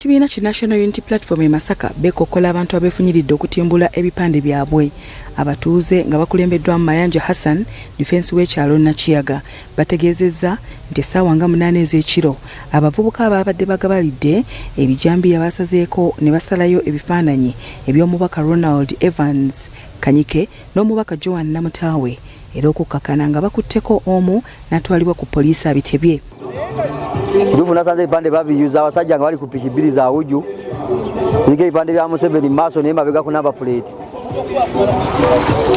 Ekibiina ki National Unity Platform e Masaka beekokkola abantu abeefunyiridde okutimbula ebipande byabwe. Abatuuze nga bakulembeddwamu Mayanja Hassan, difensi w'ekyalo Nakiyaga, bategeezezza nti essaawa nga munaana ez'ekiro abavubuka abaabadde bagabalidde ebijambiya baasazeeko ne basalayo ebifaananyi eby'omubaka Ronald Evans Kanyike n'omubaka Joan Namutaawe era okukkakkana nga bakutteko omu n'atwalibwa ku poliisi abitebye. Kituufu nasanze ebipande babiyuza abasajja nga bali ku piki bbiri za wuju ziriko ebipande bya Museveni mu maaso naye mabega ku namba puleeti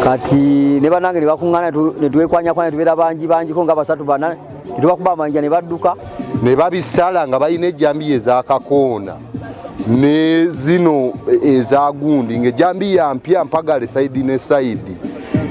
kati ne banange ne bakuŋŋaana ne twekwanyakwanya tubeera bangi bangiko nga basatu bana ne tubakuba amayinja ne badduka ne babisala nga balina ejjambiya ezakakoona ne zino eza gundi ng'ejjambiya mpya mpagale sayidi ne sayidi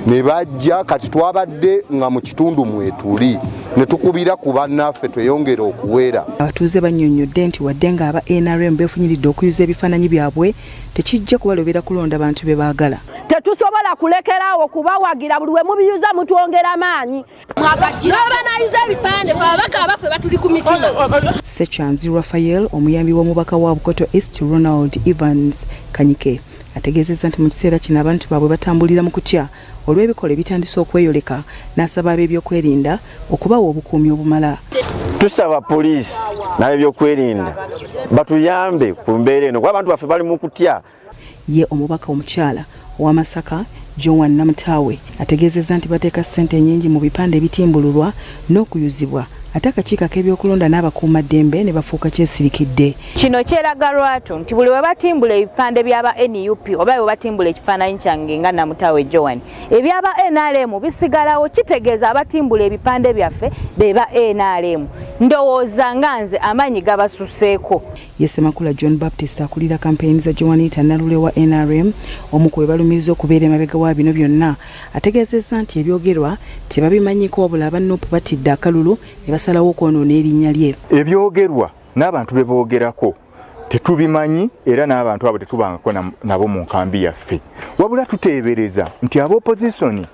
ne bajja kati twabadde nga mu kitundu mwetuli ne tukubira ku bannaffe tweyongere okuwera. Abatuuze bannyonnyodde nti wadde ng'aba nrm beefunyiridde okuyuza ebifaananyi byabwe tekijja kubalobera kulonda bantu be baagala. Tetusobola kulekeraawo kubawagira, buli we mubiyuza mutwongera maanyi. N'oba nayuza ebipande ababaka abaffe batuli ku mitima. Ssekyanzi Raphael omuyambi w'omubaka wa Bukoto East Ronald Evans Kanyike ategeezezza nti mu kiseera kino abantu baabwe batambulira mu kutya olw'ebikolwa ebitandise okweyoleka n'asaba ab'ebyokwerinda okubawa obukuumi obumala. Tusaba poliisi n'ab'ebyokwerinda batuyambe ku mbeera eno kuba abantu baffe bali mu kutya. Ye omubaka omukyala owa Masaka Joan Namutaawe ategeezezza nti bateeka ssente nnyingi mu bipande ebitimbululwa n'okuyuzibwa ate akakiiko ak'ebyokulonda n'abakuumaddembe ne bafuuka kyesirikidde. Kino kyeraga lwatu nti buli we batimbula ebipande by'aba nup oba we batimbula ekifaananyi kyange nga Namutaawe Joan, eby'aba nrm bisigalawo, kitegeeza abatimbula ebipande byaffe be ba nrm. Ndowooza nga nze amaanyi gabasuseeko. Ye Ssemakula John Baptist akulira kampeyini za Joanita Nalule wa nrm omu ku be balumiriza okubeera emabega wa bino byonna ategeezezza nti ebyogerwa tebabimanyiiko wabula aba nup batidde akalulu ne basalawo okwonoona erinnya lye. Ebyogerwa n'abantu be boogerako tetubimanyi era n'abantu abo tetubangako nabo mu nkambi yaffe, wabula tuteebereza nti aba opozisoni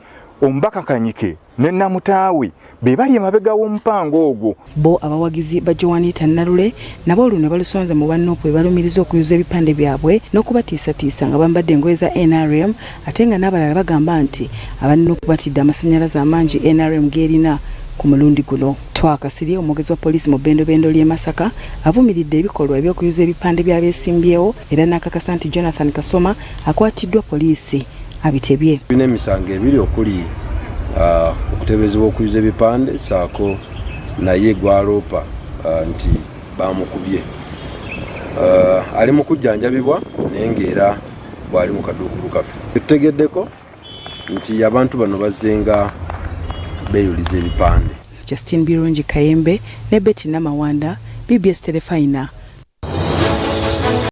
omubaka Kanyike ne Namutaawe be bali emabega w'omupango ogwo. Bo abawagizi ba Joanita Nalule nabo olunwe balusonze mu ba nup be balumiriza okuyuza ebipande byabwe n'okubatiisatiisa nga bambadde engoye za nrm ate nga n'abalala bagamba nti aba nup batidde amasannyalaze amangi nrm g'erina ku mulundi guno. Twaha Kasirye omwogezi wa poliisi mu bbendobendo ly'e Masaka avumiridde ebikolwa eby'okuyuza ebipande by'abeesimbyewo era n'akakasa nti Jonathan Kasoma akwatiddwa poliisi abitebye. Tulina emisango ebiri okuli okuteeberezebwa okuyuza ebipande ssaako naye gwaloopa nti baamukubye. Ali mu kujjanjabibwa naye ng'era bw'ali mu kaduukulu kaffe. Tutegeddeko nti abantu bano bazzenga beeyuliza ebipande. Justine Birungi Kayembe ne Betty Namawanda, BBS Terefayina,